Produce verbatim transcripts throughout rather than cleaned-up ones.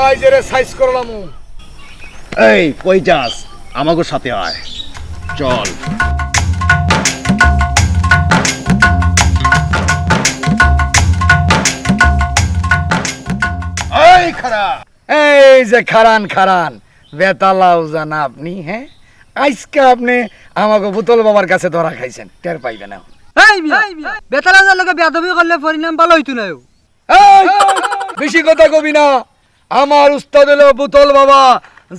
এই যে রে সাইজ করলাম। এই, কই যাস? আমাগো সাথে আয়, চল। এই খাড়া। এই যে খাড়ান, খাড়ান, বেতালা উজা না আপনি, হ্যাঁ? আইজকা আপনি আমাগো বুতল বাবার কাছে ধরা খাইছেন, টের পাইবেন না। এই মিয়া, বেতালা উজার লগে বেয়াদবি করলে পরিণাম ভালা অইতো নায়। এই, বেশি কথা কবি না। আমার উস্তাদ অইলো বুতল বাবা,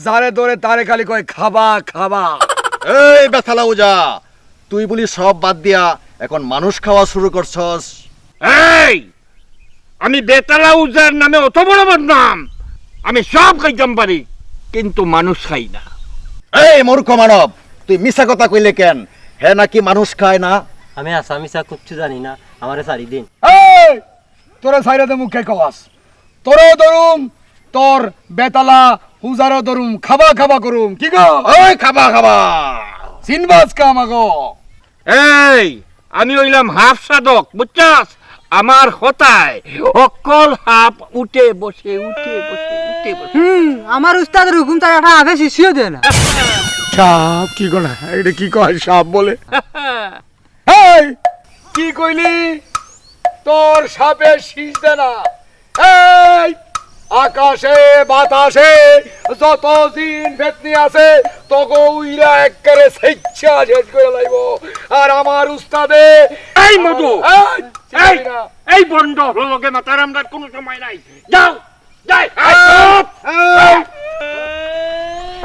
যারে ধরে তারে খালি কয় খাবা, খাবা। এই বেতালা উজা, তুই বুলি সব বাদ দিয়া এখন মানুষ খাওয়া শুরু করছস? এই, আমি বেতালা উজার নামে অত বড় বদনাম? আমি সব খাইতাম পারি, কিন্তু মানুষ খাই না। এই মূর্খ মানব, তুই মিছা কথা কইলে কেন? হে নাকি মানুষ খায় না? আমি হাছা মিছা কিচ্ছু জানি না, আমারে ছাড়ি দিন। এই, তোরে ছাইরা দেমু কে কওয়াস? তোরেও ধরুম, তোর বেতালা উজারও ধরুম, খাবা খাবা করুম। কি গো? ওই খাবা খাবা। চিনবাস কা আমাগো? এই, আমি অইলাম হাফ সাধক, বুঝছস? আমার কথায় অকল হাফ উঠে বসে, উঠে বসে, উঠে বসে। হুম, আমার উস্তাদের হুকুম তার একটা হাফে শিষ্য দেয় না। সাব, কি গো না? এটা কি কয় সাব বলে? এই, কি কইলি? তোর সাপে শীষ দে না। এই, আকাশে বাতাসে যত জিন ফেতনি আছে, তগো উইরা একবারে সেচ্ছা শেষ করে লাইব। আর আমার উস্তাদে এই মধু, এই, এই, চিনি না। এই বন্ধ হলো, লগে মাতার আমরার কোনো সময় নাই। যাও, যাই, এই, এই, এই,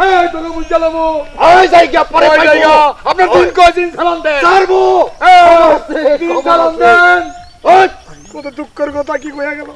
এই, তোকে বুঝালাম। ওই যাই গিয়া পরে ওই পাইবো। যাই গিয়া। আপনার দিন কয় দিন সালাম দেন। ছাড়বো। এই, দিন সালাম দেন। ওই। কত দুঃখের কথা কি কইয়া গেল।